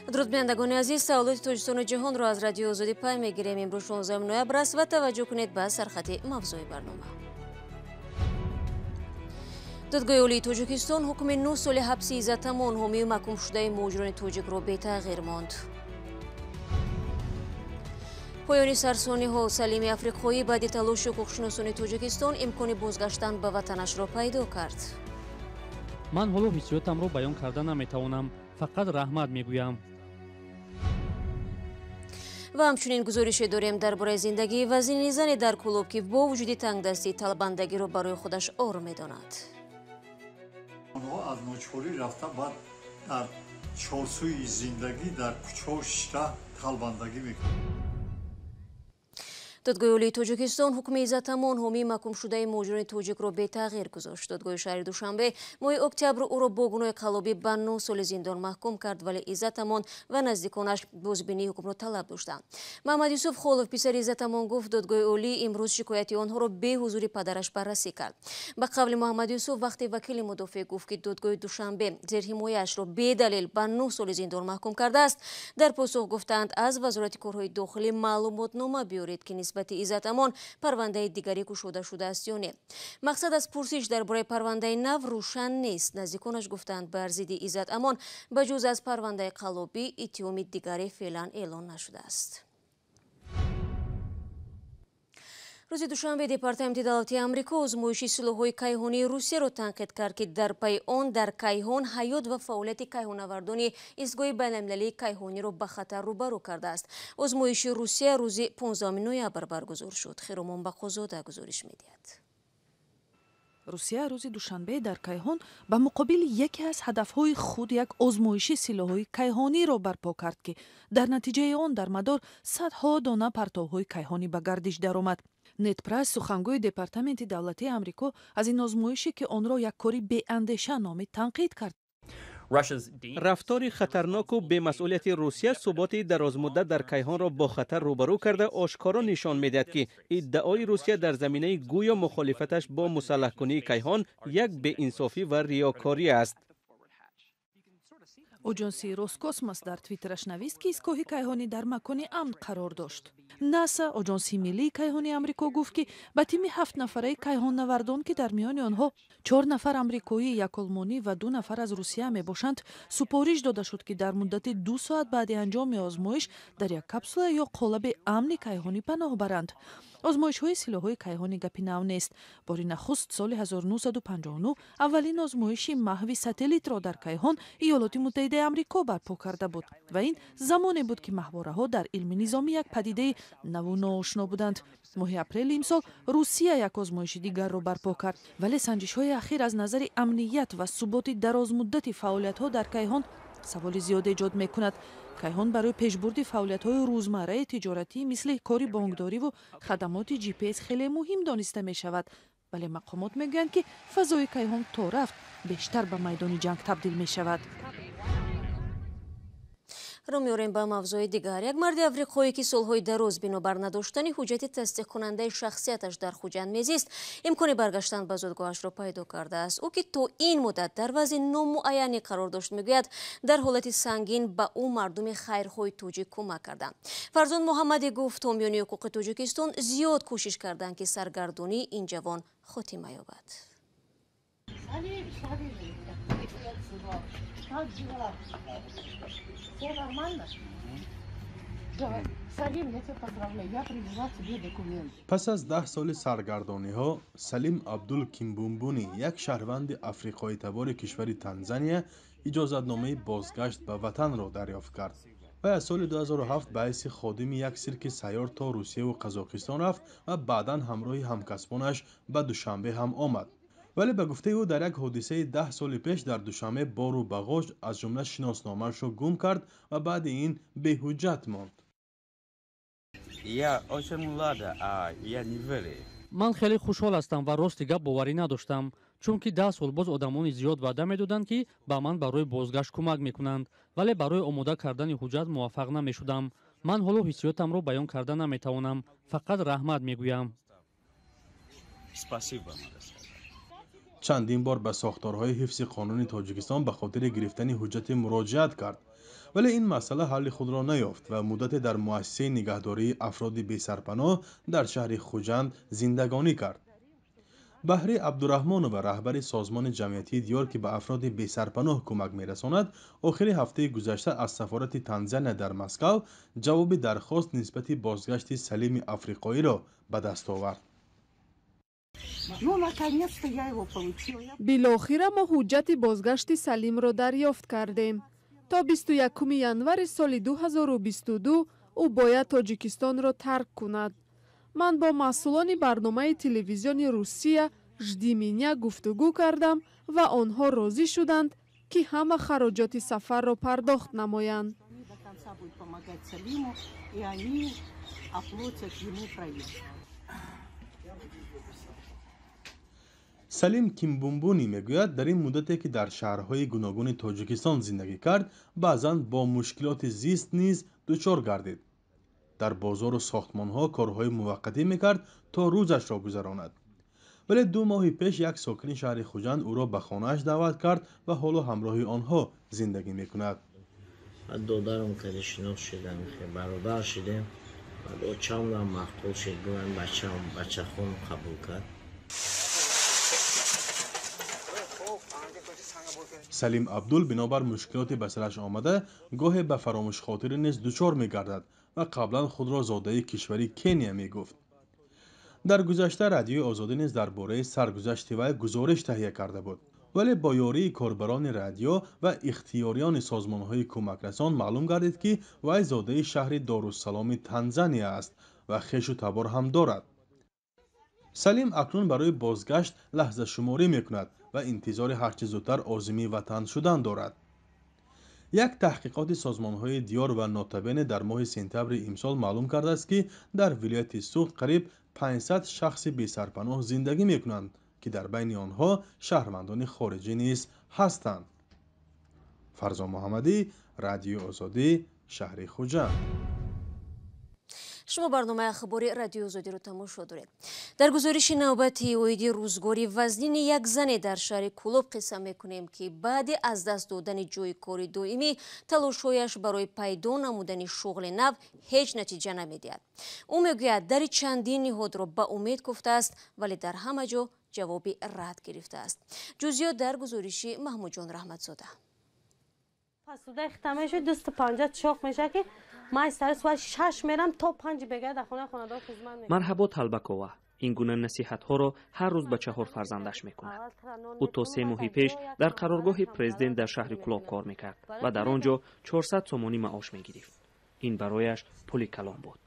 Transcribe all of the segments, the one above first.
Дуруд, бинандагони азиз, саволоти Тоҷикистону ҷаҳонро аз Радиои Озодӣ пай мегирем. Имрӯз 16 ноябр аст ва таваҷҷӯҳ кунед ба сархати мавзӯи барнома. Додгоҳи Олии Тоҷикистон ҳукми 9 соли ҳабси Иззатамон, ҳомии маҳкумшудаи муҳоҷирони тоҷикро бетағйир монд. Поёни сарсониҳо: Салими Африқоӣ баъди талоши ҳуқуқшиносони Тоҷикистон имкони бозгаштан ба ватанашро пайдо кард. Ман ҳоло ҳиссиётамро баён карда наметавонам, фақат раҳмат мегӯям. Ва ҳамчунин гузорише дорем дар бораи зиндагии вазини зане дар Кӯлоб, ки бо вуҷуди тангдастӣ талабандагиро барои худаш ор медонад. Онҳо аз ночорӣ рафта, баъд дар чорсӯи зиндагӣ, дар кӯчаҳо шишта талбандагӣ мекунанд. Додгоҳи Олии Тоҷикистон ҳукми Иззатамон, ҳомии маҳкумшудаи муҳоҷирони тоҷикро бетағйир гузошт. Додгоҳи шаҳри Душанбе моҳи октябр ӯро бо гуноҳи қаллобӣ ба 9 соли зиндон маҳкум кард, вале Иззатамон ва наздиконаш бозбинии ҳукмро талаб доштанд. Маҳмад Юсуф Холов, писари Иззатамон, гуфт, додгоҳи олӣ имрӯз шикояти онҳоро бе ҳузури падараш баррасӣ кард. Ба қавли Муҳаммад Юсуф, вақте вакили мудофеъ гуфт, ки додгоҳи Душанбе зерҳимояашро бедалел ба 9 соли зиндон маҳкум кардааст, дар посух гуфтанд, аз Вазорати корҳои дохилӣ маълумотнома биёред, ки нисбати Иззатамон парвандаи дигаре кушода шудааст ё не. Мақсад аз пурсиш дар бораи парвандаи нав рӯшан нест. Наздиконаш гуфтанд, бар зидди Иззатамон ба ҷуз аз парвандаи қаллобӣ иттиҳоми дигаре феълан эълон нашудааст. Рӯзи душанбе Департаменти давлатии Амрико озмоиши силоҳҳои кайҳонии Русияро танқид кард, ки дар пайи он дар кайҳон ҳаёт ва фаъолияти кайҳонавардони истгоҳи байналмилалии кайҳониро ба хатар рӯбарӯ кардааст. Озмоиши Русия рӯзи 15 ноябр баргузор шуд. Хиромон Бақозода гузориш медиҳад. Русия рӯзи душанбе дар кайҳон ба муқобили яке аз ҳадафҳои худ як озмоиши силоҳҳои кайҳониро барпо кард, ки дар натиҷаи он дар мадор садҳо дона партовҳои кайҳонӣ ба гардиш даромад. Нед Прайс, сухангӯи Департаменти давлатии Амрико, аз ин озмоише, ки онро як кори беандеша номид, танқид кард. Рафтори хатарноку бемасъулияти Русия суботи дарозмуддат дар кайҳонро бо хатар рӯбарӯ карда, ошкоро нишон медиҳад, ки иддаои Русия дар заминаи гӯё мухолифаташ бо мусаллаҳкунии кайҳон як беинсофӣ ва риёкорӣ аст. Оҷонсии Роскосмос дар твиттераш навист, ки истгоҳи кайҳонӣ дар макони амн қарор дошт. НАСА, оҷонсии миллии кайҳонии Амрико, гуфт, ки ба тими ҳафтнафараи кайҳоннавардон, ки дар миёни онҳо чор нафар амрикоӣ, як олмонӣ ва ду нафар аз Русия мебошанд, супориш дода шуд, ки дар муддати 2 соат баъди анҷоми озмоиш дар як капсула ё қолаби амни кайҳонӣ паноҳ баранд. Озмоишҳои силоҳҳои кайҳонӣ гапи нав нест. Бори нахуст соли 1959 аввалин озмоиши маҳви сателлитро дар кайҳон Иёлоти Муттаҳидаи Амрико барпо карда буд ва ин замоне буд, ки маҳвораҳо дар илми низомӣ як падидаи наву ноошно буданд. Моҳи апрели имсол Русия як озмоиши дигарро барпо кард, вале санҷишҳои ахир аз назари амният ва суботи дарозмуддати фаъолиятҳо дар кайҳон саволи зиёд эҷод мекунад. Кайҳон барои пешбурди фаъолиятҳои рӯзмарраи тиҷоратӣ, мисли кори бонкдориву хадамоти GPS, хеле муҳим дониста мешавад, вале мақомот мегӯянд, ки фазои кайҳон то рафт бештар ба майдони ҷанг табдил мешавад. Рӯ меорем ба мавзӯи дигар. Як марди африқоӣ, ки солҳои дароз бинобар надоштани ҳуҷҷати тасдиқкунандаи шахсияташ дар Хуҷанд мезист, имкони баргаштан ба зодгоҳашро пайдо кардааст. Ӯ, ки то ин муддат дар вазъи номуайянӣ қарор дошт, мегӯяд, дар ҳолати сангин ба ӯ мардуми хайрхоҳи тоҷик кӯмак карданд. Фарзон Муҳаммадӣ гуфт, ҳомиёни ҳуқуқи Тоҷикистон зиёд кӯшиш карданд, ки саргардонии ин ҷавон хотима ёбад. Салим, Салим, как дела? Все нормально? Давай. Салим, я тебя поздравляю, я привезла тебе документы. Пас аз 10 соли саргардониҳо Салим Абдул Кимбумбуни, як шаҳрванди африқоитабори кишвари Танзания, иҷозатномаи бозгашт ба ватанро дарёфт кард. Вай аз соли 2007 ба ҳайси ходими як сирки сайёр то Русияву Қазоқистон рафт ва баъдан ҳамроҳи ҳамкасбонаш ба Душанбе ҳам омад. Вале ба гуфтаи ӯ, дар як ҳодисаи 10 соли пеш дар Душанбе бору бағоҷ, аз ҷумла шиносномаашро гум кард ва баъди ин беҳуҷҷат монд. Я очень рада, а я не верю. Ман хеле хушҳол ҳастам ва рости гап, боварӣ надоштам, чунки 10 сол боз одамони зиёд ваъда медоданд, ки ба ман барои бозгашт кӯмак мекунанд, вале барои омода кардани ҳуҷҷат муваффақ намешудам. Ман ҳоло ҳиссиётамро баён карда наметавонам, фақат раҳмат мегӯям. Спасибо, надо сказать. Чандин бор ба сохторҳои ҳифзи қонуни Тоҷикистон ба хотири гирифтани ҳуҷҷате муроҷиат кард, Вале ин масъала ҳалли худро наёфт ва муддате дар муассисаи нигаҳдории афроди бесарпаноҳ дар шаҳри Хуҷанд зиндагонӣ кард. Баҳри Абдураҳмонова, раҳбари созмони ҷамъиятии Диёр, ки ба афроди бесарпаноҳ кӯмак мерасонад, охири ҳафтаи гузашта аз сафорати Танзания дар Москав ҷавоби дархост нисбати бозгашти Салими африқоиро ба даст овард. Билохира мо ҳуҷҷати бозгашти Салимро дарёфт кардем. То 21 январи соли 2022 ӯ бояд Тоҷикистонро тарк кунад. Ман бо масъулони барномаи телевизиони Русия «Жди меня» гуфтугӯ кардам ва онҳо розӣ шуданд, ки ҳама хароҷоти сафарро пардохт намоянд. Салим Кимбумбуни мегӯяд, дар ин муддате, ки дар шаҳрҳои гуногуни Тоҷикистон зиндагӣ кард, баъзан бо мушкилоти зист низ дучор гардид. Дар бозору сохтмонҳо корҳои муваққатӣ мекард, то рӯзашро гузаронад. Вале 2 моҳи пеш як сокини шаҳри Хуҷанд ӯро ба хонааш даъват кард ва ҳоло ҳамроҳи онҳо зиндагӣ мекунад. Додарам каде шинос шудам, бародар шудем. Баъд очамам маъқул шуд, гуфтам бачам бачахон қабул кард. Салим Абдул бинобар мушкилоти ба сараш омада гоҳе ба фаромӯшхотирӣ низ дучор мегардад ва қаблан худро зодаи кишвари Кения мегуфт. Дар гузашта Радиои Озодӣ низ дар бораи саргузашти вай гузориш таҳия карда буд, вале бо ёрии корбарони радио ва ихтиёриёни созмонҳои кӯмакрасон маълум гардид, ки вай зодаи шаҳри Доруссаломи Танзания аст ва хешу табор ҳам дорад. Салим акнун барои бозгашт лаҳзашуморӣ мекунад ва интизори ҳарчи зудтар озимии ватан шудан дорад. Як таҳқиқоти созмонҳои Диёр ва Нотабене дар моҳи сентябри имсол маълум кардааст, ки дар вилояти Суғд қариб 500 шахси бесарпаноҳ зиндагӣ мекунанд, ки дар байни онҳо шаҳрвандони хориҷӣ низ ҳастанд. Фарзон Муҳаммадӣ, Радиои Озодӣ, шаҳри Хуҷанд. Шумо барномаи ахбори Радиои Озодиро тамошо доред. Дар гузориши навбати оиди рӯзгори вазнини як зане дар шаҳри Кӯлоб қисса мекунем, ки баъди аз даст додани ҷойи кори доимӣ талошҳояш барои пайдо намудани шуғли нав ҳеҷ натиҷа намедиҳад. Ӯ мегӯяд, дари чандин ниҳодро ба умед гуфтааст, вале дар ҳама ҷо ҷавоби рад гирифтааст. Ҷузъиёт дар гузориши Маҳмудҷон Раҳматзода. Пасудаи хитаме шуд, 250 шох мешавад, ки ман сари соати 6 мерам то 5 бега дар хонаи хонадор хизмат мекунам. Марҳабо Талбакова ин гуна насиҳатҳоро ҳар рӯз ба 4 фарзандаш мекунад. Ӯ то 3 моҳи пеш дар қароргоҳи президент дар шаҳри Кӯлоб кор мекард ва дар он ҷо 400 сомонӣ маош мегирифт. Ин барояш пули калон буд.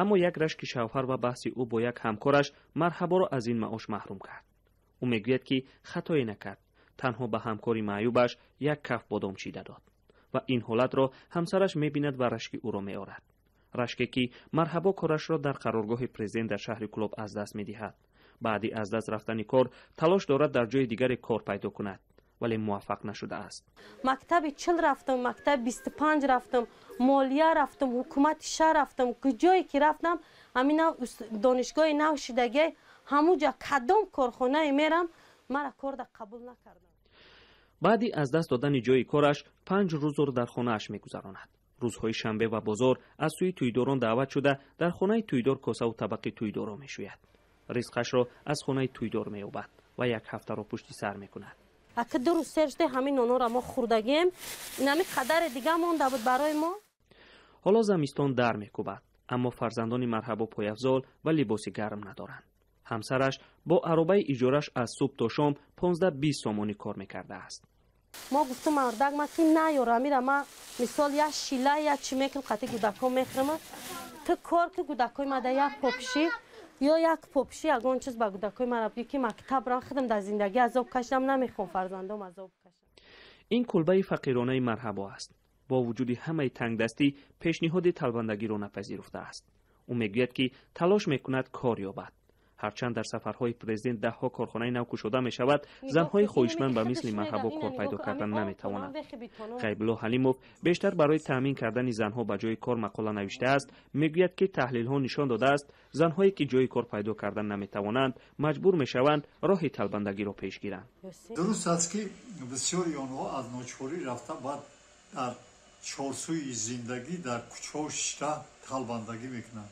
Аммо як рашки шавҳар ва баҳси ӯ бо як ҳамкораш Марҳаборо аз ин маош маҳрум кард. Ӯ мегӯяд, ки хатое накард, танҳо ба ҳамкори маъюбаш як каф бодом чида дод ва ин ҳолатро ҳамсараш мебинад ва рашки ӯро меорад. Рашке, ки Марҳабо корашро дар қароргоҳи президент дар шаҳри Кӯлоб аз даст медиҳад. Баъди аз даст рафтани кор талош дорад дар ҷои дигаре кор пайдо кунад, вале муваффақ нашудааст. Мактаби 40 рафтам, мактаби 25 рафтам, молия рафтам, ҳукумати шаҳр рафтам, куҷое ки рафтам, ҳамин донишгоҳи нав шидагӣ, ҳамуҷа кадом корхонае мерам, мара корда қабул накардам. Баъди аз даст додани ҷои кораш 5 рӯзро дар хонааш мегузаронад. Рӯзҳои шанбе ва бозор аз сӯи тӯйдорон даъват шуда дар хонаи тӯйдор косаву табақи тӯйдорро мешӯяд. Ризқашро аз хонаи тӯйдор меёбад ва як ҳафтаро пушти сар мекунад. Ака 2 рӯз сер шуда ҳамин нонҳоро мо хӯрдагием, инами қадаре дига монда буд барои мо. Ҳоло замистон дар мекӯбад, аммо фарзандони Марҳабо пойафзол ва либоси гарм надоранд. Ҳамсараш бо аробаи иҷораш аз субҳ то шом 15-20 сомонӣ кор мекардааст. Мо гуфтум мардак ма ки наёр, амира ма мисол як шила як чӣ мекунам, қати гудакҳо мехӯрам. Ту кор ки гудакҳои ма да як попшӣ ё як попшӣ ягон чиз ба гудакҳои мара бигӣ, ки мактаб рам, худам дар зиндагӣ азоб кашидам, намехоҳам фарзандом азоб кашам. Ин кулбаи фақиронаи Марҳабо аст. Бо вуҷуди ҳамаи тангдастӣ пешниҳоди талбандагиро напазируфтааст. Ӯ мегӯяд, ки талош мекунад кор ёбад. Ҳарчанд дар сафарҳои президент даҳҳо корхонаи нав кушода мешавад, занҳои хоҳишманд ба мисли Марҳабо кор пайдо кардан наметавонанд. Ғайбулло Ҳалимов бештар барои таъмин кардани занҳо ба ҷои кор мақола навиштааст. Мегӯяд, ки таҳлилҳо нишон додааст, занҳое ки ҷои кор пайдо кардан наметавонанд, маҷбур мешаванд роҳи талбандагиро пеш гиранд. Дуруст аст, ки бисёри онҳо аз ночорӣ рафта баъд дар Чорсӯи зиндагӣ дар кӯчаҳо шишта талбандагӣ мекунанд.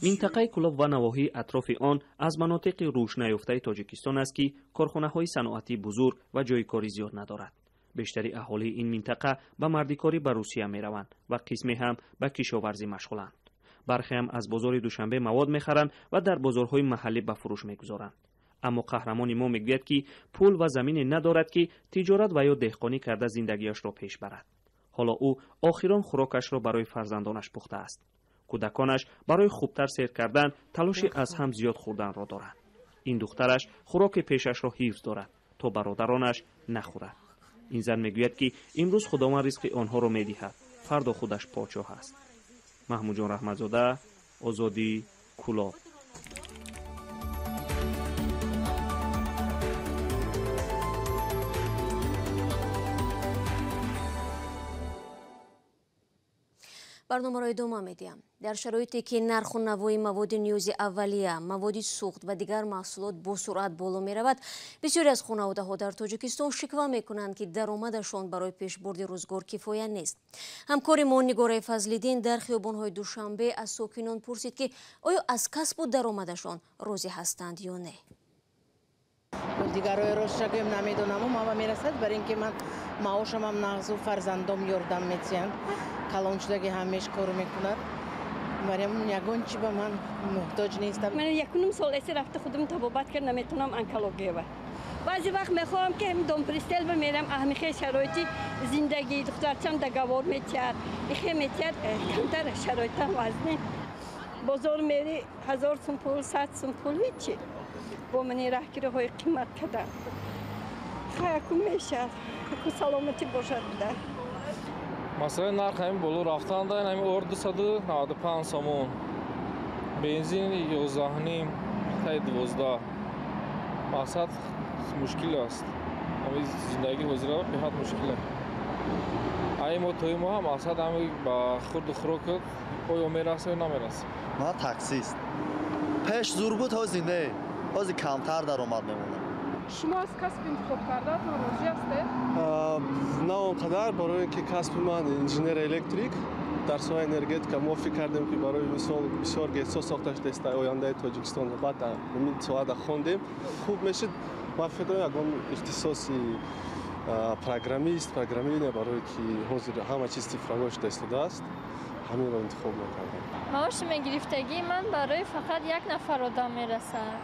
Минтақаи Кӯлоб ва навоҳии атрофи он аз манотиқи рушд наёфтаи Тоҷикистон аст, ки корхонаҳои саноатии бузург ва ҷойи кори зиёд надорад. Бештари аҳолии ин минтақа ба мардикорӣ ба Русия мераванд ва қисме ҳам ба кишоварзӣ машғуланд. Бархе ҳам аз бозори Душанбе мавод мехаранд ва дар бозорҳои маҳаллӣ ба фурӯш мегузоранд. Аммо қаҳрамони мо мегӯяд, ки пул ва замине надорад, ки тиҷорат ва ё деҳқонӣ карда зиндагиашро пеш барад. Ҳоло ӯ охирон хӯрокашро барои фарзандонаш пухтааст. Кӯдаконаш барои хубтар сер кардан талоши аз ҳам зиёд хӯрданро доранд. Ин духтараш хӯроки пешашро ҳифз дорад, то бародаронаш нахӯрад. Ин зан мегӯяд, ки имрӯз Худованд ризқи онҳоро медиҳад, фардо худаш подшоҳ аст. Маҳмудҷон Раҳматзода, Озодӣ, Кӯлоб. Барномаро идома медиҳам. Дар шароите ки нарху навои маводи ниёзи аввалия, маводи сӯхт ва дигар маҳсулот бо суръат боло меравад, бисёре аз хонаводаҳо дар Тоҷикистон шиква мекунанд, ки даромадашон барои пешбурди рӯзгор кифоя нест. Ҳамкори мо Нигораи Фазлиддин дар хиёбонҳои Душанбе аз сокинон пурсид, ки оё аз касбу даромадашон розӣ ҳастанд ё не. Дигарои ростшагӯем намедонаму мама мерасад, бар ин ки ман маошамам нағзу фарзандом ёрдам метиҳанд. Калон шудаги ҳамеш кор мекунад. Барем ягон чи ба ман муҳтоҷ нестам. Ман якуним сол эси рафта худум табобат кард, наметавонам онкологиява. Баъзе вақт мехоҳам, ки домпристел бимерам, аҳмихе шароити зиндагӣ духтарчам договор метиҳад, ихе метиҳад, камтар шароитам вазнин. Бозор мери 1000 сум пул, 100 сум пул ҳичи. Бо мани раҳгириҳои қимат кардам. Хаяку мешад, аку саломатӣ бошад буда. Масалаи нарх ҳамин боло рафтанда, ҳамин ор 295 сомон, бензин 11.5 таи 12. Мақсад мушкил аст. Ҳамин зиндагии ҳозира беҳад мушкил аст. Ай мо тои мо ҳам мақсад ҳамин ба хурду хӯрок оё мерасад ё намерасад. Ман таксист. Пеш зур буд, ҳозир не. Ҳозир камтар даромад мемонад. Шумо аз касби интихоб кардаатон розӣ ҳастед? На он қадар, барои ин ки касби ман инженер электрик, дар соҳаи энергетика мо фикр кардем, ки барои мисол бисёр ГЭСҳо сохта шудааст дар ояндаи Тоҷикистон. Баъд дар ҳамин соҳада хондем, хуб мешид. Ман фикр кардам ягон ихтисоси программист, программирование, барое ки ҳозир ҳама чиз цифровой шуда истодааст, ҳаминро интихоб мекардам. Маоши мегирифтагии ман барои фақат як нафар одам мерасад.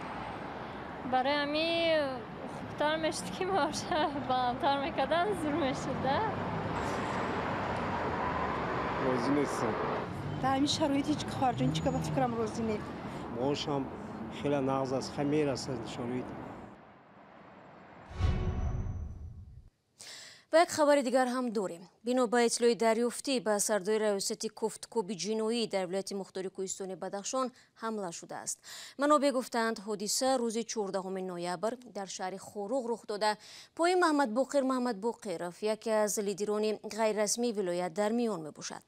Барои ҳамин хубтар мешуд, ки маоша баландтар мекардан, зур мешуд, да? Розӣ нестам. Дар ҳамин шароит ҳеҷ хоҳарҷон чӣ ба фикрам розӣ не. Маошам хеле нағз аст, хеле мерасад шароит. Ва як хабари дигар ҳам дорем. Бино ба иттилои дарёфтӣ ба сардори раёсати кофткуби ҷиноӣ дар вилояти мухтори кӯҳистони Бадахшон ҳамла шудааст. Манобеъ гуфтаанд, ҳодиса рӯзи 14 ноябр дар шаҳри Хоруғ рух дода. Пои Маҳмадбоқир Маҳмадбоқиров, яке аз лидерони ғайррасмии вилоят, дар миён мебошад.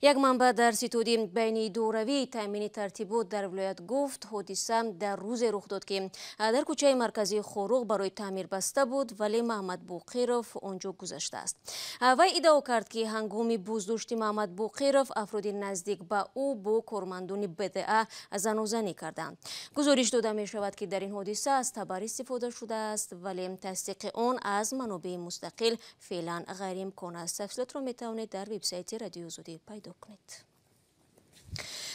Як манбаъ дар ситоди байниидоравии таъмини тартибот дар вилоят гуфт, ҳодиса дар рӯзе рух дод, ки дар кӯчаи марказии Хоруғ барои таъмир баста буд, вале Маҳмадбоқиров он ҷо гузаштааст. Вай иддао кард, ки ҳангоми боздошти Маҳмадбоқиров афроди наздик ба ӯ бо кормандони БДА занозанӣ карданд. Гузориш дода мешавад, ки дар ин ҳодиса аз табар истифода шудааст, вале тасдиқи он аз манобеи мустақил феълан ғайриимкон аст. Тафсилотро метавонед дар вебсайти Радиои Озодӣ пайдо кунед.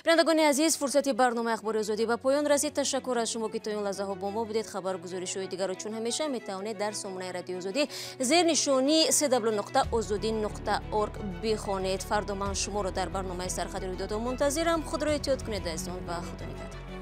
Бинандагони азиз, фурсати барномаи Ахбори Озодӣ ба поён расид. Ташаккур аз шумо, ки то ин лаҳзаҳо бо мо будед. Хабаргузоришҳои дигарро чун ҳамеша метавонед дар сомонаи Радиои Озодӣ зер нишонии cw.ozodi.org бихонед. Фардо ман шуморо дар барномаи сархати рӯйдодҳо мунтазирам. Худро эҳтиёт кунед, азизон, ва Худо нигаҳдор.